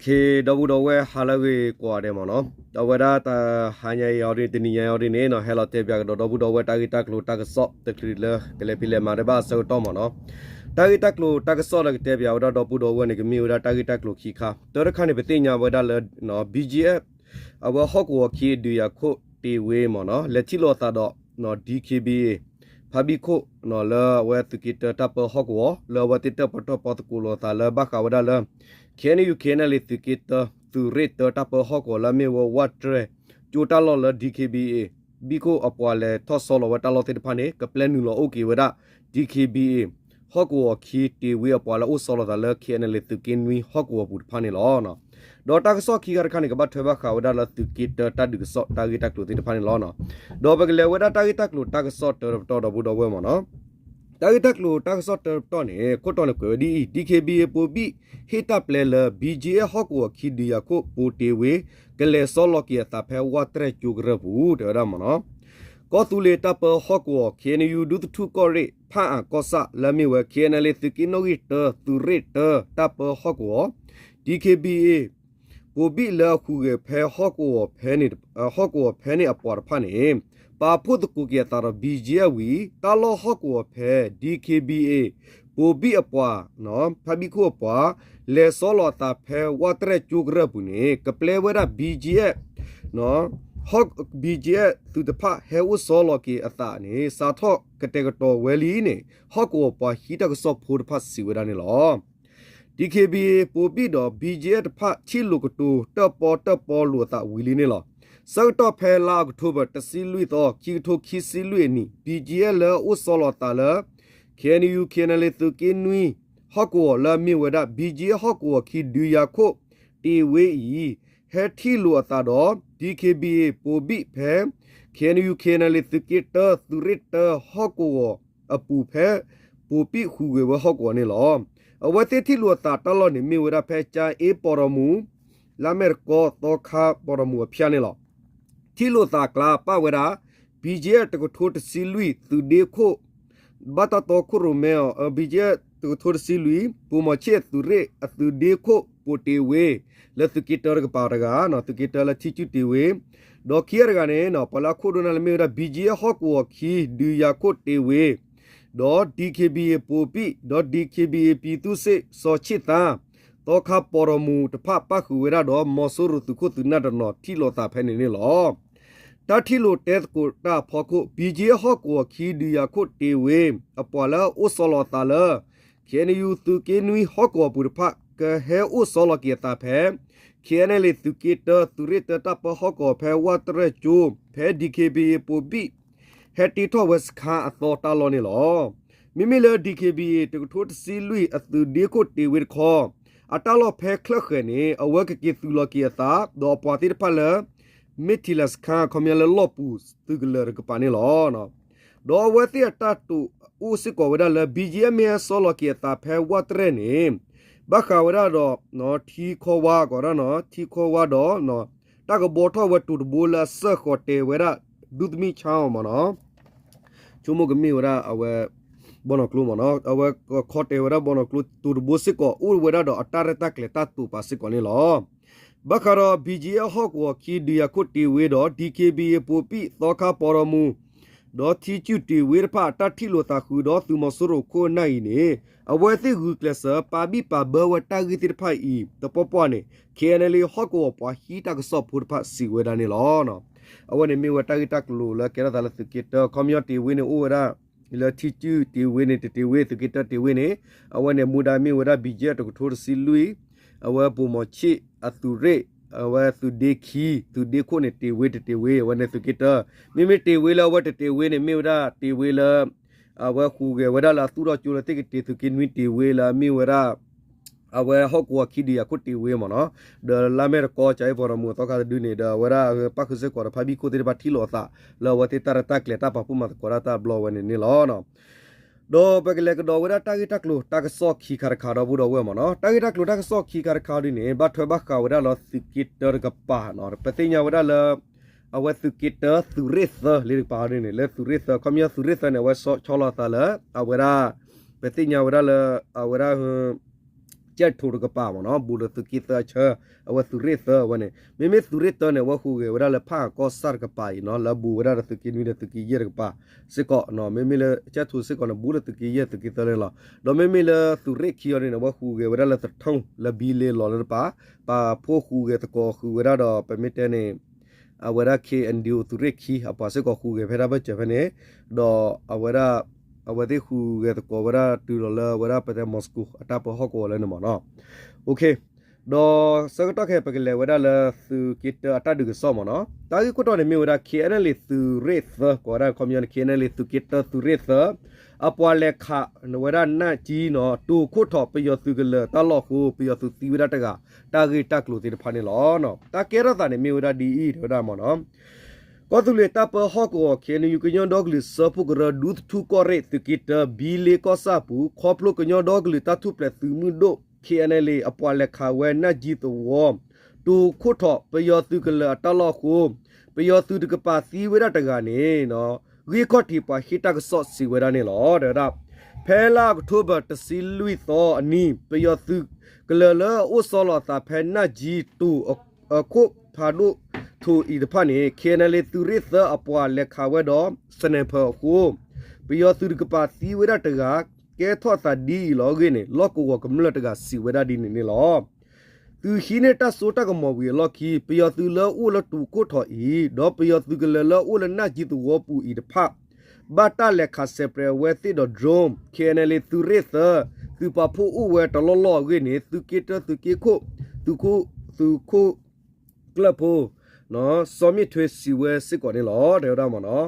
ဒီပုၢ်ဒီဝဲၢ်ဟါလၢအဂ့ၤကိးဂၤဒဲးမ့ၢ်နီၤ, အဝဲဒၣ်တဟါညါအံၤအီၤဒ်န့ၣ် တနံၤညါအံၤအီၤဒ်န့ၣ်နီၤ ဟဲလီၤတဲပၠးကဒီးဒီပုၢ်ဒီဝဲၢ်တၢ်ဂ့ၢ်တၢ်ကျိၤတၢ်ကစီၣ်တချုးလၢ ကလဲၤဖံးလဲၤမၤတဘၣ်အဆၢကတီၢ်မ့ၢ်နီၤ, တၢ်ဂ့ၢ်တၢ်ကျိၤတၢ်ကစီၣ်လၢကတဲပၠးဝဲဒၣ်ဒီပုၢ်ဒီဝဲၢ်န့ၣ် ကမ့ၢ်ဝဲဒၣ်တၢ်ဂ့ၢ်တၢ်ကျိၤခံခါ, တၢတခါန့ၣ် ပသ့ၣ်ညါဝဲဒၣ်လၢ BGF အဝဲဟီၣ်ကဝီၤခံဒုးယၤခိၣ်တ့ၢ်ဝ့မ့ၢ်နီၤ လဲၤထံၣ်လိာ်အသးဒီး DKBA ဖါဘံၣ်ခိၣ် လၢအဝဲသုးက့တၢတၢ်ပၢဟီၣ်ကဝီၤ လၢအဝဲသ့ၣ်တၢၣ်ပီၣ်တၢၣ်ပီသကိးလိာ်အသးလၢဘၣ်ဃးဝဲဒၣ်လၢ KNU KNLA သုးက့တၢ သုးရ့ၣ်တၢတၢ်ပၢဟီၣ်ကဝီၤလၢအမ့ၢ်ဝဲဝၣ်တရဲၣ်ကၠိတၢ်လီၢ်လၢ DKBA ဘံၣ်ခိၣ်အပှၤလဲၤထီၣ်ဆီလီၤဝဲတၢ်လီၢ်သ့ၣ်တဖၣ်န့ၣ် ကပျဲနုာ်လီၤအိၣ်က့ၤဝဲဒၣ် DKBA ဟီၣ်ကဝီၤခံတ့ၢ်ဝ့အပှၤလၢအအိၣ်ဆီလီၤသးလၢ KNLA သုးက့နွံဟီၣ်ကဝီၤပူၤတဖၣ်န့ၣ်လီၤ. ဒီးတၢ်ကစီၣ်ခံခါတခါန့ၣ် ကဘၣ်ထွဲဘၣ်ဃးဝဲဒၣ်လၢသုးက့တၢတၢ်ဒုးကစီၣ်တၢ်ဂ့ၢ်တၢ်ကျိၤသ့ၣ်တဖၣ်န့ၣ်လီၤ. ဒီးပကလဲၤဝဲဒၣ်တၢ်ဂ့ၢ်တၢ်ကျိၤတၢ်ကစီၣ်တၢတပတီၢ်ဒီပုၢ်ဒီဝဲၢ်မ့ၢ်နီၤ, တၢ်ဂ့ၢ်တၢ်ကျိၤတၢ်ကစီၣ်တၢတပတီၢ်န့ၣ် ခိၣ်တီန့ၣ်ကွဲးဝဲဒ်အံၤ DKBA ပိာ်ဘံၣ် ဟ့ၣ်တၢ်ပျဲလၢ BGF ဟီၣ်ကဝီၤခံဒုးယၤခိၣ်ပိာ်တ့ၢ်ဝ့ ကလဲၤဆီလီၤက့ၤအသးဖဲဝၣ်တရဲၣ်ကၠိကရၢၢ်ပူၤ တဲဝဲဒၣ်မ့ၢ်နီၤ, ကီၢ်သူလ့ၤတၢ်ပၢဟီၣ်ကဝီၤ KNU ဒူသထူၣ်ကီၢ်ရ့ၣ် ဖၣ်အၣ်ကီၢ်ဆၣ်လၢအမ့ၢ်ဝဲ KNLA သုးက့နီၣ်ဂံၢ်တၢ သုးရ့ၣ်တၢ တၢ်ပၢဟီၣ်ကဝီၤ DKBA ပိာ်ဘံၣ်လၢအဟူးဂဲၤဖဲဟီၣ်ကဝီၤဖဲန့ၣ် ဟီၣ်ကဝီၤဖဲန့ၣ်အပှၤတဖၣ်န့ၣ် ပာ်ဖှိၣ်သကိးက့ၤအသးဒီး BGF ဝံၤ တၢ်လီၢ်ဟီၣ်ကဝီၤဖဲ DKBA ပိာ်ဘံၣ်အပှၤ ဖါဘံၣ်ခိၣ်အပှၤ လဲၤဆီလီၤအသးဖဲဝၣ်တရဲၣ်ကၠိကရၢၢ်ပူၤန့ၣ် ကပျဲဝဲဒၣ် BGF BGF သုးတဖၣ်ဟဲအိၣ်ဆီလီၤက့ၤအသးန့ၣ် စးထီၣ်ကတဲာ်ကတီၤဝဲလံန့ၣ် ဟီၣ်ကဝီၤပှၤဟံးတၢ်ကစီၣ်ဖိတဖၣ်စံးဝဲဒၣ်န့ၣ်လီၤ. DKBA ပိာ်ဘံၣ်ဒီး BGF တဖၣ်ထံၣ်လိာ်ကတိၤတၢၣ်ပီၣ်တၢၣ်ပီလိာ်အသးဝံၤလံန့ၣ်လီၤ. ဆၢကတီၢ်ဖဲလါအီးကထိဘၢၣ် တဆံလွံၢ်သီ ခံကထိခံဆံလွံၢ်အနံၣ် BGF လၢအအိၣ်ဆီလီၤအသးလၢ KNU KNLA သုးက့နွံ ဟီၣ်ကဝီၤလၢအမ့ၢ်ဝဲဒၣ် BGF ဟီၣ်ကဝီၤခံဒုးယၤခိၣ်တ့ၢ်ဝ့အံၤ ဟဲထံၣ်လိာ်အသးဒီး DKBA ပိာ်ဘံၣ်ဖဲ KNU KNLA သုးက့တၢ သုးရ့ၣ်တၢ ဟီၣ်ကဝီၤအပူၤဖဲ ပိာ်ဘံၣ်ဟူးဂဲၤဝဲဟီၣ်ကဝီၤန့ၣ်လီၤ. အဝဲသ့ၣ်ထံၣ်လိာ်အသးတၢ်လီၢ်န့ၣ် မ့ၢ်ဝဲဒၣ်ဖဲ ကၠါအ့ပီၤဒီမူး လါမဲာ်တကီ သီခါပီၤဒီမူးအဖၠၣ်န့ၣ်လီၤ. ထံၣ်လိာ်သးကျါပာ်ဝဲဒၣ် BGF တကထိတဆံလွံၢ် သုးဒ့ခိၣ် ဘၣ်တၢ်တီခိၣ်ရိၣ်မဲအီၤ BGF တကထိတဆံလွံၢ် ပိာ်မီၤဆ့ၣ်အသုးရ့ၣ်အသုးဒ့ခိၣ် ပိာ်တ့ၢ်ဝ့ လၢသုးက့တၢတကပၤတဂၤ သုးက့တၢလၢထံကၠူၣ်တ့ၢ်ဝ့ ဒီးခံဂၤတဂၤန့ၣ် ပှၤလၢအခိၣ်ဒိၣ်နၢ်လၢမ့ၢ်ဝဲဒၣ် BGF ဟီၣ်ကဝီၤခံဒုးယၤခိၣ်တ့ၢ်ဝ့ ဒီး DKBA ပိာ်ဘံၣ် ဒီး DKBA ပြည်သူ့စစ် စီၤဆ့ၣ်သန်း သီခါပီၤဒီမူးတဖၣ်ပၣ်ဃုာ်ဝဲဒၣ်ဒီး မီၤစိရိၤသုးခိၣ်သုးနၢ်တနီၤထံၣ်လိာ်သးဖဲန့ၣ်န့ၣ်လီၤ. တၢ်ထံၣ်လိာ်တဲသကိးတၢ်အဖီခိၣ် BGF ဟီၣ်ကဝီၤခံဒုးယၤခိၣ်တ့ၢ်ဝ့ အပှၤလၢအအိၣ်ဆီလီၤအသးလၢ KNU သုးက့နွံဟီၣ်ကဝီၤပူၤတဖၣ် ကဟဲအိၣ်ဆီလီၤက့ၤအသးဖဲ KNLA သုးက့တၢ သုးရ့ၣ်တၢတၢ်ပၢဟီၣ်ကဝီၤဖဲဝၣ်တရဲၣ်ကၠိ ဖဲ DKBA ပိာ်ဘံၣ် ဟဲတ့ထီၣ်ဝဲစခါအသီတၢ်လီၢ်န့ၣ်လီၤ. မ့မ့ၢ်လၢ DKBA တကထိတဆံလွံၢ်အသုးဒ့ခိၣ်တ့ၢ်ဝ့တခီ အတၢ်လီၢ်ဖဲချၢၣ်ဃဲၤန့ၣ် အဝဲကက့ၤသုးလီၤက့ၤအသး ဒီးအပှၤသ့ၣ်တဖၣ်လၢ မ့ၢ်ထံးလၢစခါ ခီပညီလၢလီၢ်ပူၤသုးကလၢၤတကပၤန့ၣ်လီၤ. ဒီးအဝဲသ့ၣ်အတၢ်တိာ်အိၣ်စ့ၢ်ကီးဝဲဒၣ်လၢ BGF မ့ၢ်ဟဲဆီလီၤက့ၤအသးဖဲဝၣ်တရဲၣ်န့ၣ် ဘၣ်ဃးဝဲဒၣ်ဒီး ထံခီဝါ ကီးဒၣ်နီၤ ထံခီဝါဒီး တၢ်ကဘီထီၣ်ဝဲတိၤတဘိလၢအစၢၢ်ဃီၤတဲာ်ဝဲဒၣ် ဒူသမံၣ်ဆါအီၤမ့ၢ်နီၤ ဆိကမိၣ်ကမ့ၢ်ဝဲဒၣ်အဝဲ ဘီနီၢ်ကျိမ့ၢ်နီၤ အဝဲခီတဲာ်ဝဲဒၣ်ဘီနီၢ်ကျိတိၤတဘိစ့ၢ်ကီး အိၣ်ဝဲဒၣ်ဒီးအတၢ်ရဲၣ်တၢ်ကျဲၤတၢ်တိာ်ပာ်စ့ၢ်ကီးန့ၣ်လီၤ. ဘၣ်ဃးဒီး BGF ဟီၣ်ကဝီၤခံဒုးယၤခိၣ်တ့ၢ်ဝ့ဒီး DKBA ပိာ်ဘံၣ်သီခါပီၤဒီမူး ဒီးထံကၠူၣ်တ့ၢ်ဝ့တဖၣ်အတၢ်ထံၣ်လိာ်သးဃုာ်ဒီးသုးမီၤစိရိၤခိၣ်နၢ်အံၤန့ၣ် အဝဲသ့ၣ်ဂုာ်ကျဲးစၢး ပာ်ဘံၣ်ပာ်ဘၢဝဲတၢ်ဂ့ၢ်သ့ၣ်တဖၣ်အံၤ တပီၢ်ပီၢ်န့ၣ် KNLA ဟီၣ်ကဝီၤပှၤဟံးတၢ်ကစီၣ်ဖိတဖၣ်စံးဝဲဒၣ်န့ၣ်လီၤ. အဝဲန့ၣ်မ့ၢ်ဝဲတၢ်ဂ့ၢ်တၢ်ကျိၤလၢကဲထီၣ်သးလၢသုးက့တၢ ခီပညီတ့ၢ်ဝ့န့ၣ်အိၣ်ဝဲဒၣ် လၢထံကၠူၣ်တ့ၢ်ဝ့န့ၣ် တတ့ၢ်ဝ့ သုးက့တၢတ့ၢ်ဝ့န့ၣ် အဝဲန့ၣ်မူဒါမ့ၢ်ဝဲဒၣ် BGF တကထိတဆံလွံၢ် အဝဲပိာ်မီၤဆ့ၣ်အသုးရ့ၣ် အဝဲသုးဒ့ခံ သုးဒ့ခိၣ်န့ၣ် တ့ၢ်ဝ့တတ့ၢ်ဝ့ အဝဲန့ၣ်သုးက့တၢ မ့မ့ၢ်တ့ၢ်ဝ့လၢအဝဲတတ့ၢ်ဝ့န့ၣ် မ့ၢ်ဝဲဒၣ်တ့ၢ်ဝ့လၢ အဝဲဟူးဂဲၤဝဲဒၣ်လၢအသူၣ်ထီၣ်ကၠိလၢသ့ၣ်ကတ့ၢ်သုးက့နွံတ့ၢ်ဝ့လၢအမ့ၢ်ဝဲဒၣ် အဝဲဟီၣ်ကဝီၤခံဒုးယၤခိၣ်တ့ၢ်ဝ့မ့ၢ်နီၤ ဒီးလါမဲာ်တကီ ကၠၤအ့ပီၤဒီမူးအသီခါတဒုန့ၣ် ဒီးအဝဲဒၣ်ပၣ်ဃုာ်စ့ၢ်ကီးဒီးဖါဘံၣ်ခိၣ်သ့ၣ်တဖၣ်ထံၣ်လိာ်အသး လၢအဝဲသ့ၣ်တၢ်ရဲၣ်တၢ်ကျဲၤတၢ်ပာ်ဖှိၣ်မၤသကိးတၢ်တၢ်ဘျီဝဲန့ၣ်န့ၣ်လီၤ. ဒီးပကလဲၤကဒီးဝဲဒၣ်တၢ်ဂ့ၢ်တၢ်ကျိၤတၢ်ကစီၣ်ခံခါတခါဒီပုၢ်ဒီဝဲၢ်မ့ၢ်နီၤ တၢ်ဂ့ၢ်တၢ်ကျိၤတၢ်ကစီၣ်ခံခါတခါဒ်န့ၣ် ဘၣ်ထွဲဘၣ်ဃးဝဲဒၣ်လၢသုးက့တၢတကပၤနီၤ ပသ့ၣ်ညါဝဲဒၣ်လၢ အဝဲသုးက့တၢသုးရ့ၣ်သၢလံတကပၤဒ်န့ၣ် လၢသုးရ့ၣ်သၢ ခီပညီသုးရ့ၣ်သၢန့ၣ် အဝဲဆီလီၤအသးလၢ အဝဲဒၣ် ပသ့ၣ်ညါဝဲဒၣ်လၢ အဝဲဒၣ် ကၠဲးထိးတကပၤမ့ၢ်နီၤ, ဘူးလၢသုးက့သၢအဆၢ, အဝဲသုးရ့ၣ်သၢဝဲန့ၣ်, မ့မ့ၢ်သုးရ့ၣ်သၢန့ၣ် အဝဲဟူးဂဲၤဝဲဒၣ်လၢဖၣ်ကီၢ်ဆၣ်တကပၤအံၤနီၤ, လၢအဘူးဝဲဒၣ်ဒီးသုးက့နွံဒီးသုးက့ယဲၢ်တကပၤစ့ၢ်ကီး, မ့မ့ၢ်လၢကၠဲးထိးစ့ၢ်ကီးန့ၣ် ဘူးလၢသုးက့ယဲၢ်သုးက့သၢန့ၣ်လီၤ. ဒီးမ့မ့ၢ်လၢသုးရ့ၣ်ခံအီၤန့ၣ် အဝဲဟူးဂဲၤဝဲဒၣ်လၢသထူၣ် လၢဘံလ့လီၤလၢတပၤ, ပာ်ဖှိၣ်ဟူးဂဲၤသကိးဃုာ်ဝဲဒၣ်ဒီး ပမ့ၢ်တဲန့ၣ် အဝဲဒၣ် ခ့ၣ်အဲၣ်ယူၣ် သုးရ့ၣ်ခံ အပှၤစ့ၢ်ကီးဟူးဂဲၤဖဲဒၣ်ဘၢၣ်စၢၤဖဲန့ၣ်, ဒီးအဝဲဒၣ် အဝဲသ့ၣ်ဟူးဂဲၤသကိးဝဲဒၣ်တုၤလီၤလၢအဝဲဒၣ်ပတဲ Moscow အတၢ်ပၢဟီၣ်ကဝီၤလၢန့ၣ်မ့ၢ်နီၤ. ဒီးဆၢကတီၢ်ခဲအံၤ ပကလဲၤဝဲဒၣ်လၢသုးက့တၢအတၢ်ဒုးကစီၣ်မ့ၢ်နီၤ, တၢ်ဂ့ၢ်ခိၣ်တီန့ၣ်မ့ၢ်ဝဲဒၣ် ခ့ၣ်အဲၣ်ယူၣ် သုးရ့ၣ်သၢ ကိးဝဲဒၣ်ခီပညီန့ၣ် ခ့ၣ်အဲၣ်ယူၣ် သုးက့တၢသုးရ့ၣ်သၢ အပှၤလဲၤခးဝဲဒၣ်နၢ်ကၠံနီၤ, တိာ်ခိၣ်ထီၣ်ပယီၤသုးကလၢၤတၢ်လီၢ်အဃိ ပယီၤသုးသံဝဲဒၣ်တဂၤ, တၢ်ဂ့ၢ်တၢ်ကျိၤသ့ၣ်တဖၣ်န့ၣ်လီၤ. တၢ်ကဲထီၣ်သးန့ၣ်မ့ၢ်ဝဲဒၣ်ဒ်အံၤ တဲဝဲဒၣ်မ့ၢ်နီၤ, ကီၢ်သူလ့ၤတၢ်ပၢဟီၣ်ကဝီၤ ခ့ၣ်အဲၣ်ယူၣ် ကညီဒီကလုာ်စၢဖှိၣ်ကရၢ ဒူသထူကီၢ်ရ့ၣ် သုးက့တၢ ဘံလ့ကီၢ်ဆၣ်ပူၤ ခီဖျိကညီဒီကလုာ်တၢ်ထူၣ်ဖျဲးသုးမုၢ်ဒိၣ် ခ့ၣ်အဲၣ်ယူၣ် အပှၤလဲၤခးဝဲနၢ်ကၠံသဝီ တိာ်ခိၣ်ထီၣ်ပယီၤသုးကလၢၤအတၢ်လီၢ်အဃိ ပယီၤသုးတကပၤသံဝဲဒၣ်တဂၤန့ၣ် ဂ့ၢ်ခီၣ်ထံးပှၤဟ့ၣ်တၢ်ကစီၣ်စံးဝဲဒၣ်န့ၣ်လီၤ. တဲဝဲဒၣ် ဖဲလါအီးကထိဘၢၣ် တဆံလွံၢ်သီအနံၤ ပယီၤသုးကလၢၤလၢအအိၣ်ဆီလီၤအသးဖဲနၢ်ကၠံတိာ် အခိၣ်ဖးဒိၣ်ထိးအံၤတဖၣ်န့ၣ် ခ့ၣ်အဲၣ်ယူၣ် သုးရ့ၣ်သၢအပှၤလဲၤခးဝဲဒီး sniper အဃိ ပယီၤသုးတကပၤသံဝဲဒၣ်တဂၤ ကဲထီၣ်သးဒ်အံၤလီၤအဂ့ၢ်န့ၣ် လီၢ်ကဝီၤကမျၢၢ်တဂၤစံးဝဲဒၣ်ဒ်န့ၣ်န့ၣ်လီၤ. သုးဟံးန့ၢ်တၢ်စိတၢ်ကမီၤဝံၤအလီၢ်ခံ ပယီၤသုးလၢအအိၣ်လၢတိာ်ခိၣ်ထီၣ်အံၤ ဒီးပယီၤသုးကလၢၤလၢအအိၣ်လၢနၢ်ကၠံသဝီပူၤအံၤတဖၣ် ဘၣ်တၢ်လဲၤခးစဲးပြဲးအဝဲသ့ၣ်ဒီး drone ခ့ၣ်အဲၣ်ယူၣ် သုးရ့ၣ်သၢ သုးပာ်ဖှိၣ်အိၣ်ဝဲတလီၢ်လီၢ်အဂ့ၢ်န့ၣ် သုးက့တၢ သုးက့ခိၣ် သုးခိၣ် သုးခိၣ်ကျၢၢ်ဖိ စီၤမ့ၣ်ထွ့စံးဝဲစ့ၢ်ကီးန့ၣ်လီၤ. တဲဝဲဒၣ်မ့ၢ်နီၤ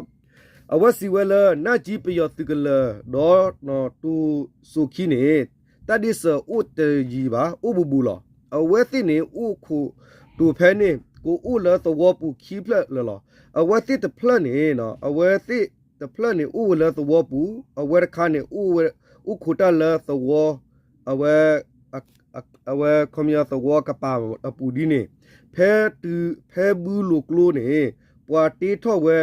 အဝဲစံးဝဲလၢ နၢ်ကၠံပယီၤသုးကလၢၤ ဒီးတိာ်စိၤခံန့ၣ် တၢ်ဒ့စၢၤအိၣ်တယံၤဘၣ် အိၣ်ဘူးဘူးလီၤ. အဝဲသ့ၣ်န့ၣ် အိၣ်ခိးတိာ်ဖဲန့ၣ် ကအိၣ်လၢသဝီပူၤခံဖျၢၣ်လၢာ်လီၤ. အဝဲသ့ၣ်တဖျၢၣ်န့ၣ် အဝဲသ့ၣ်တဖျၢၣ်န့ၣ် အိၣ်ဝဲလၢသဝီပူၤ, အဝဲတခါန့ၣ် အိၣ်ဝဲ အိၣ်ခိးတၢ်လၢသဝီ အဝဲ အဝဲခီပညီသဝီကပၤအပူၤဒ်န့ၣ်, ဖဲတုၤ ဖဲဘုလိာ်ကျိန့ၣ် ပှၤတ့ထီၣ်ဝဲ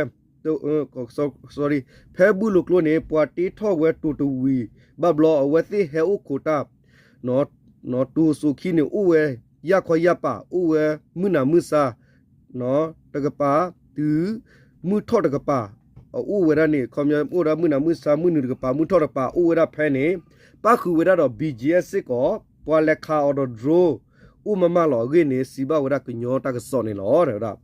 sorry ဖဲဘုလိာ်ကျိန့ၣ် ပှၤတ့ထီၣ်ဝဲတိာ်တဝံၤ ဘၣ်ဘျီအဝဲသ့ၣ်ဟဲအိၣ်ခိးတၢ် တိာ်စိၤခံန့ၣ် အိၣ်ဝဲယၢ်ခီယၢ်ပာ် အိၣ်ဝဲမုၢ်နၤမုၢ်ဆါ တကပၤ တုၤမုၢ်ထီၣ်တကပၤ အအိၣ်ဝဲဒၣ်န့ၣ် ခီပညီအိၣ်ဝဲဒၣ်မုၢ်နၤမုၢ်ဆါ မုၢ်နုာ်တကပၤ မုၢ်ထီၣ်တကပၤ အိၣ်ဝဲဒၣ်ဖဲန့ၣ် ပၣ်ဃုာ်ဝဲဒၣ်ဒီး ဘံၣ်ကၠံအ့ၣ် စ့ၢ်ကီး ပှၤလဲၤခးအီၤဒီး drone အိၣ်မးမးလီၤအဂ့ၢ်န့ၣ် စံးဘၣ်ဝဲဒၣ်ကညီတၢ်ကစီၣ်န့ၣ်လီၤ. တဲဝဲဒၣ်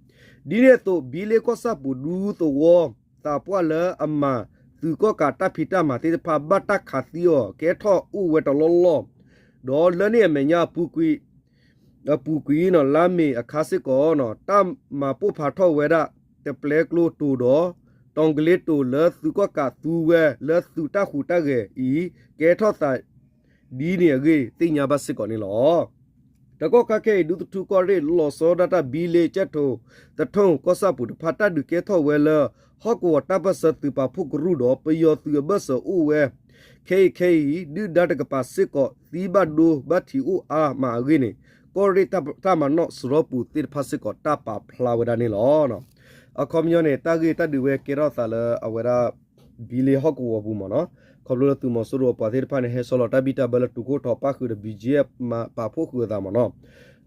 ဒ်န့ၣ်အသိး ဘံလ့ကီၢ်ဆၣ်ပူၤဒူသဝီ သးပှၢ်လၢအမၤသုးကီၣ်ကးတၢ်ဖံးတၢ်မၤသ့ၣ်တဖၣ် ဘၣ်တၢ်ခးသံအီၤ ကဲထီၣ်အိၣ်ဝဲတလီၢ်လီၢ်, ဒီးလၢန့ၣ်အမဲာ်ညါအပူၤကွံာ် အပူၤကွံာ်နီၤ လါမ့ၤအခါစ့ၢ်ကီးနီၤ တၢ်မၤပိၢ်ဖးထီၣ်ဝဲဒၣ် တပျဲကျိတိၤဒီး တီၤကလ့တိၤလၢသုးကီၣ်ကးသူဝဲလၢသုးတၢ်ဟူးတၢ်ဂဲၤအံၤ ကဲထီၣ်သးဒ်န့ၣ်အဂ့ၢ် သ့ၣ်ညါဘၣ်စ့ၢ်ကီးန့ၣ်လီၤ. တကီၢ်ခါခဲအံၤ ဒူသထူကီၢ်ရ့ၣ် လီၤဆီဒၣ်တၢ်ဘံလ့ကၠဲးထိး သထူၣ်ကီၢ်ဆၣ်ပူၤတဖၣ် တၢ်ဒုးကဲထီၣ်ဝဲလၢ ဟီၣ်ကဝီၤတၢ်ပၢၢ်ဆၢသုးပာ်ဖှိၣ်ကရူၢ်ဒီး ပယီၤသုးအဘၢၣ်စၢၤအိၣ်ဝဲ ခဲအံၤခဲအံၤ ဒုၣ်ဒါတကပၤစ့ၢ်ကီး သံဘၣ်ဒိဘၣ်ထံးအိၣ်အါမးအဂ့ၢ်န့ၣ် ကီၢ်ရ့ၣ်တၢ်မၤနီၣ်စရီပူၤသ့ၣ်တဖၣ်စ့ၢ်ကီး တၢ်ပာ်ဖျါဝဲဒၣ်န့ၣ်လီၤ. အခီပညီန့ၣ် တၢ်ဂ့ၢ်တၢ်ဒုးဝဲကဲထီၣ်သးလၢအဝဲဒၣ် ဘံလ့ဟီၣ်ကဝီၤပူၤမ့ၢ်နီၤ, ခီဖျိလၢသုးမီၤစိရိၤအပှၤသ့ၣ်တဖၣ်န့ၣ် ဟဲဆီလီၤတၢ်ဘံၣ်တၢ်ဘၢလၢတိာ်ခိၣ်ထီၣ် ပၣ်ဃုာ်ဒီး ဘံၣ်ကၠံအ့ၣ် ပာ်ဖှိၣ်ဃုာ်အသးမ့ၢ်နီၤ,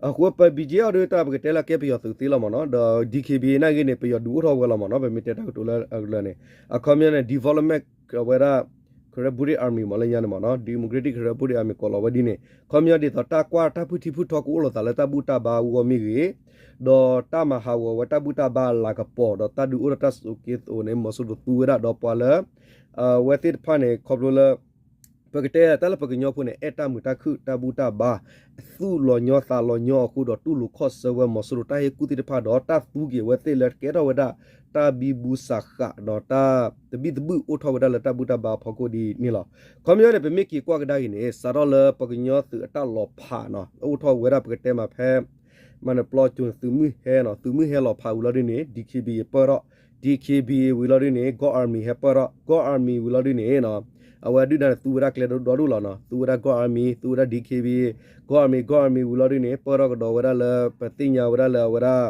အဃိပ ဘံၣ်ကၠံအ့ၣ် အီၤဒုးတၢ်ပကတဲလၢကဲပယီၤသုးသ့လီၤမ့ၢ်နီၤ, ဒီး DKBA နာ်ဂ့ၤန့ၣ် ပယီၤဒုးအိၣ်ထီၣ်ဝဲလီၤမ့ၢ်နီၤ, ပမ့ၢ်တဲတၢ်ကတိၤလၢအကလၢာ်န့ၣ် အခီပညီန့ၣ် development အဝဲဒၣ် Karen British Army မ့ၢ်လၢညါန့ၣ်မ့ၢ်နီၤ, Democratic Karen British Army ကိးလီၤဝဲဒ်န့ၣ်, ခီပညီဒ်သိးတၢ်ကွၢ်တၢ်ဖုၣ်ထံဖုၣ်ထီကအိၣ်လိာ်သးလၢတၢ်ဘူၣ်တၢ်ဘါအဂီၢ်မ့ၢ်ဂ့ၤ, ဒီးတၢ်မၤဟးဂီၤဝဲတၢ်ဘူၣ်တၢ်ဘါအလၤကပီၤ ဒီးတၢ်ဒုးအိၣ်ဒီးတၢ်စူးက့သိးန့ၣ် မီၤစိရိၤသူဝဲဒၣ် ဒီးပှၤလၢ အဝဲသ့ၣ်တဖၣ်န့ၣ် ခီဖျိလၢ ပကတဲတၢ်လၢပကညီဖိန့ၣ် အဲၣ်တၢ်မုာ်တၢ်ခုၣ်တၢ်ဘူၣ်တၢ်ဘါ သူၣ်လီၤညီသးလီၤညီအဃိဒီးတူၢ်လိာ်ခီၣ်ဆၢဝဲမီၤစိရိၤတၢ်ဟ့ၣ်ကူၣ်သ့ၣ်တဖၣ်ဒီး တၢ်သူက့ၤအဝဲသ့ၣ်လၢကဲထီၣ်ဝဲဒၣ် တၢ်ဘံဘူစးဃးဒီးတၢ်သဘံၣ်သဘုၣ်အိၣ်ထီၣ်ဝဲဒၣ်လၢတၢ်ဘူၣ်တၢ်ဘါအဖီခိၣ်ဒ်န့ၣ်လီၤ. ခီပညီန့ၣ် ပမ့ၢ်က့ၤကွၢ်ကဒါက့ၤန့ၣ် စးထီၣ်လၢပကညီသုးအတၢ်လီၤဖးနီၤ အိၣ်ထီၣ်ဝဲဒၣ်ပကတဲမးဖဲ မၤနပျီကၠိၤန့ၣ် သုးမုၢ်ဟဲနီၤ, သုးမုၢ်ဟဲလီၤဖးဝံၤလီၤဒ်န့ၣ် DKBA ပၢၢ်ထီၣ်, DKBA ဝံၤလီၤဒ်န့ၣ် ကီၢ် Army ဟဲပၢၢ်ထီၣ်, ကီၢ် Army ဝံၤလီၤဒ်န့ၣ် အဝဲဒုၣ်ဒါန့ၣ် သူဝဲဒၣ်ကျဲဒီဒူၣ်လီၤနီၤ, သူဝဲဒၣ်ကီၢ် Army သူဝဲဒၣ် DKBA, ကီၢ် Army, ကီၢ် Army ဝံၤလီၤဒ်န့ၣ် ပၢၢ်ထီၣ်ကဒီးဝဲဒၣ်လၢ ပသ့ၣ်ညါဝဲဒၣ်လၢအဝဲဒၣ်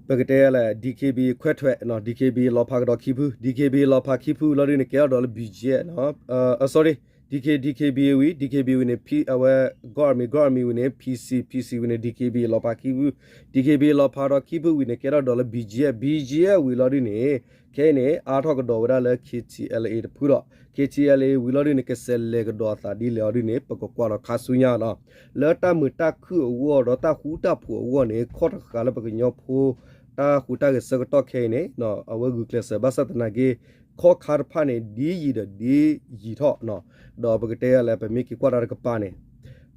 ပကတဲလဲၣ် DKBA ခွဲးထွဲးနီၤ, DKBA လီၤဖးကဒီးခံဖု, DKBA လီၤဖးခံဖုလီၤဒ်န့ၣ် ကဲထီၣ်ဒီးလၢ ဘံၣ်ကၠံအ့ၣ် sorry, DKBA ဝံၤ DKBA ဝံၤန့ၣ် အဝဲ ကီၢ်အမံၤ ကီၢ်အမံၤဝံၤန့ၣ် PC PC ဝံၤန့ၣ် DKBA လီၤဖးခံဖု DKBA လီၤဖးဒီးခံဖုဝံၤန့ၣ် ကဲထီၣ်ဒီးလၢ BGF BGF ဝံၤလီၤဒုန့ၣ် ခဲအံၤန့ၣ် အါထီၣ်ကဒီးဝဲဒၣ်လၢ KTLA တဖုဒီး KTLA ဝံၤလီၤဒုန့ၣ် ကဆဲးလဲၤကဒီးအသးဒ်လဲၣ်အီၤဒုန့ၣ် ပကကွၢ်ဒီးခါဆူညါနီၤ လၢတၢ်မုာ်တၢ်ခုၣ်အဂီၢ်ဒီးတၢ်ဃူတၢ်ဖိးအဂီၢ်န့ၣ် ခီၣ်တဃာ်လၢပကညီဖိ တၢ်ဟူးတၢ်ဂဲၤဆၢကတီၢ်ခဲအံၤန့ၣ် အဝဲဂုာ်ကျဲးစၢးဘၣ်ဆၣ်သနာ်က့ ခီၣ်ခါတဖၣ်န့ၣ် ဒ်ယံာ်ဒီးဒ်ယံာ်ထီၣ် ဒီးပကတဲလဲၣ် ပမ့ၢ်က့ၤကွၢ်တၢ်တကပၤန့ၣ်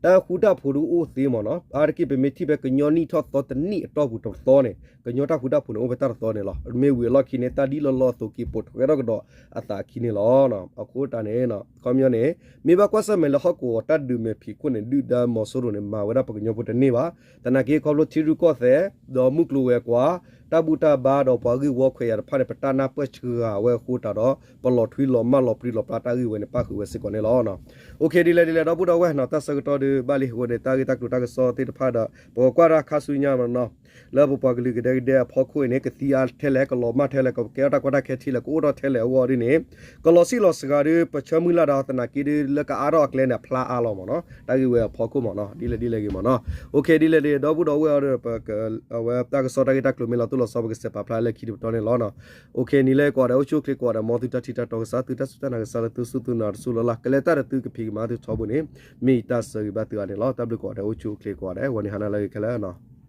တၢ်ဃူတၢ်ဖိးဒုအိၣ်သ့မ့ၢ်နီၤ အါတက့ၢ်ပမ့ၢ်ထံၣ်ဖဲကညီနံၣ်ထီၣ်သီတနံၣ်အတီၢ်ပူၤတသီန့ၣ် ကညီတၢ်ဃူတၢ်ဖိးန့ၣ် အိၣ်ဖဲတၢ်တသီန့ၣ်လီၤ. မ့ၢ်ဝံၤအလီၢ်ခံန့ၣ် တၢ်ဒ်လီၤလီၤအသိးက့ၤပိာ်ထွဲထီၣ်ကဒီးအသးအခံန့ၣ်လီၤ. အဃိတၢ်န့ၣ် ခီပညီန့ၣ် မ့ၢ်ဘၣ်ကွၢ်ဆၢၣ်မဲာ်လၢဟီၣ်ကဝီၤတၢ်ဒုးမဲာ်ဖံးခိၣ်န့ၣ် ဒုၣ်ဒါမီၤစိရိၤန့ၣ် မၤဝဲဒၣ်ပကညီဖိတန့ၢ်ဘၣ်. သနာ်က့ခီဖျိထံရူၢ်ကီၢ်သဲး ဒီးမုၢ်ကျိၤဝဲၤကွာ် တၢ်ဘူၣ်တၢ်ဘါဒီးပှၤဂ့ၢ်ဝီခွဲးယာ်တဖၣ်န့ၣ် ပတၢ်နၢ်ပၢၢ်စှၤဝဲအဃိတၢ်ဒီး ပလီၤထွံလီၤမၢ်လီၤပြံလီၤပြါတၢ်ဂ့ၢ်ဝဲန့ၣ် ပၣ်ဃုာ်ဝဲစ့ၢ်ကီးန့ၣ်လီၤ. အိၣ်ခ့ ဒ်လဲၣ်ဒ်လဲၣ် ဒီပုၢ်ဒီဝဲၢ်နီၤ တၢ်ဆၢကတီၢ်ဒုးဘၣ်လံအဃိန့ၣ် တၢ်ဂ့ၢ်တၢ်ကျိၤတၢ်ကစီၣ်သ့ၣ်တဖၣ်ဒီး ပကကွၢ်တၢ်ခါဆူညါမ့ၢ်နီၤ လၢပပှၤကလုာ်ကဒဲကဒဲအဖီခိၣ်အံၤန့ၣ် ကသံအါထဲလဲၣ် ကလီၤမၢ်ထဲလဲၣ် ကကဲထီၣ်တၢ်ကီတၢ်ခဲထံလဲၣ် ကအိၣ်ထီၣ်ထဲလဲၣ်အဂီၢ်ဒ်န့ၣ် ကလီၤဆံၣ်လီၤစှၤဒီး ပဆၢမုၢ်လၢ်ဒီးသနာ်က့ဒုး လၢကအါထီၣ်အကျဲန့ၣ် အဖျါအါလီၤမ့ၢ်နီၤ တၢ်ဂ့ၢ်ဝဲအဖီခိၣ်မ့ၢ်နီၤ ဒ်လဲၣ်ဒ်လဲၣ်ဂ့ၤမ့ၢ်နီၤ အိၣ်ခ့ ဒ်လဲၣ်ဒ်လဲၣ် ဒီပုၢ်ဒီဝဲၢ်အံၤဒီး ပ အဝဲတၢ်ကစီၣ်တၢ်ဂ့ၢ်တၢ်ကျိၤမ့ၢ်လီၤတိၢ်လီၤဆီ ပကစဲးပာ်ဖျါလၢခံတပတီၢ်န့ၣ်လီၤ. အိၣ်ခ့ နံၤလၢကိးဂၤဒဲး အိၣ်ဆူၣ်အိၣ်ချ့ကိးဂၤဒဲး မ်သုတၢ်ထံၣ်တၢ်တီကစၢ် သုတၢ်စူၢ်တၢ်နာ်ကစၢ်လၢသုစူၢ်သုနာ်တစူၢ်လီၤလၢ် ကလဲၤတၢ်ဒီးသုကဖံးကမၤသုထီဘိန့ၣ် မ့ၢ်ယတၢ်ဆၢဂ့ၤဘၣ်သုဂၤန့ၣ်လီၤ. တၢ်ဘျုးကိးဂၤဒဲး အိၣ်ဆူၣ်အိၣ်ချ့ကိးဂၤဒဲး ဂီၤနံၤဟါနၤလၢအဂ့ၤခဲလၢာ်နီၤ.